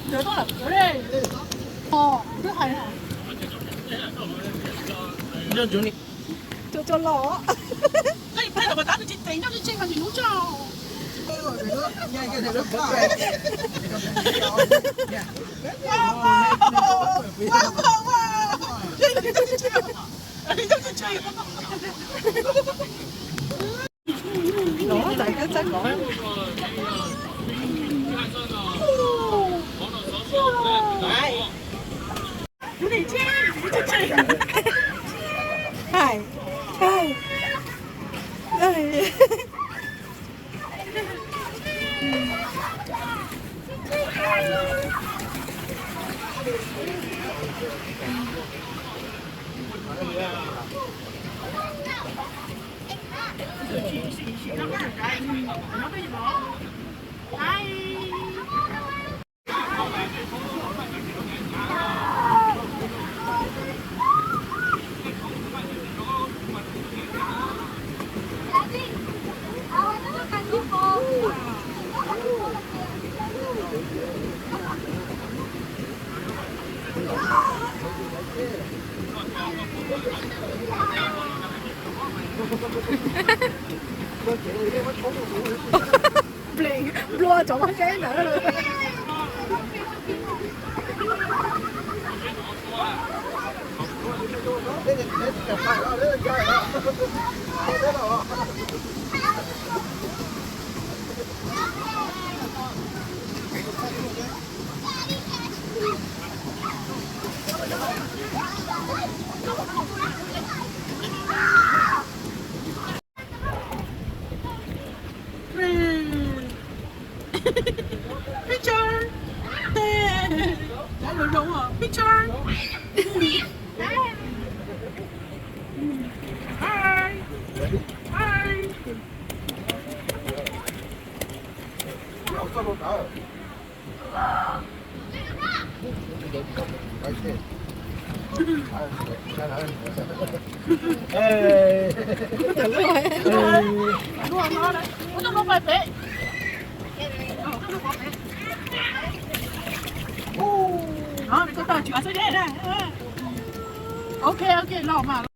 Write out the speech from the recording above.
Ntawd tau lam kawv li. Ntawd hais. Cov cov los. Qhib peb los mas tab nws tsis teev nyob tsis tseej mas tsis hnub tsaug. Hai, hai, hai. Pleev nplua cov pob zeb ntawd. Picture. Picture. Hi. Hi. Ok, ok, los mas.